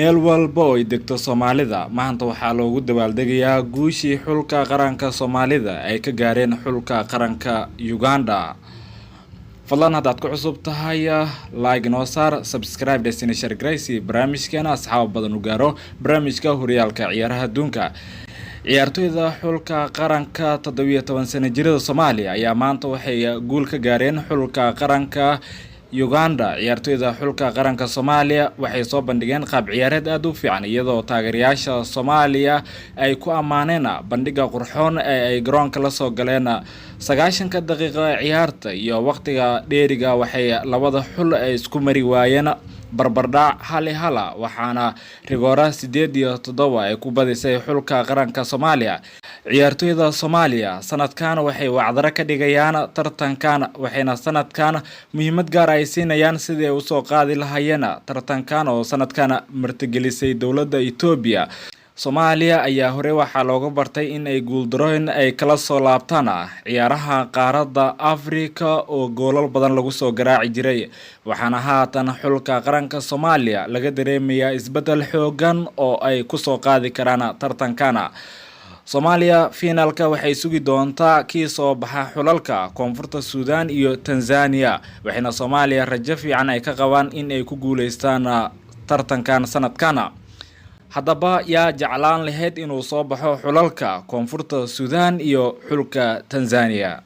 Meel walba oo ay degto Soomaalida maanta waxaa loogu dabaaldegayaa guushii xulka qaranka Soomaalida ay ka gaareen xulka qaranka Uganda. Fadlan haddaad ku cusub tahay, like noo saar, subscribe, destination grace, barnaamijkeena asxaab badan u gaaro. Barnaamijka horyaalka ciyaaraha adduunka, ciyaartoyda xulka qaranka 17 sano jirada Soomaaliya ayaa maanta waxay guul ka gaareen xulka qaranka Uganda. Ciyaartoyda xulka qaranka Soomaaliya waxay soo bandhigeen qaab ciyaareed aada u fiican, iyadoo taageerayaasha Soomaaliya ay ku ammaaneen bandhiga qurxoon ee ay garoonka lasoo galeen. 90-ka daqiiqo ee ciyaarta iyo waqtiga dheeriga waxay labada xul ay isku mari waayeen barbardhac 1-1, waxaana rigoora 8-7 ay ku badisay xulka qaranka Soomaaliya. Ciyaartoyda Soomaaliya sanadkan waxay wacdaro ka dhigayaan tartankan, waxayna sanadkan muhiimad gaar ay siinayaan sidii ay usoo qaadi lahaayeen tartankan oo sanadkan martigelisay dowladda Etoobiya. Soomaaliya ayaa hore waxaa looga bartay in ay guuldarooyin ay kala soo laabtaan ciyaaraha qaaradda Africa oo goolal badan lagu soo garaaci jiray, waxaana haatan xulka qaranka Soomaaliya laga dareemayaa isbeddel xoogan oo ay kusoo qaadi karaan tartankana. Soomaaliya fiinaalka waxay sugi doontaa kii soo baxa xulalka Koonfurta Suudan iyo Tanzania, waxayna Soomaaliya rajo fiican ay ka qabaan in ay ku guuleystaan tartankan sanadkana. Haddaba, yaa jeclaan lahayd inuu soo baxo xulalka Koonfurta Suudan iyo xulka Tanzania?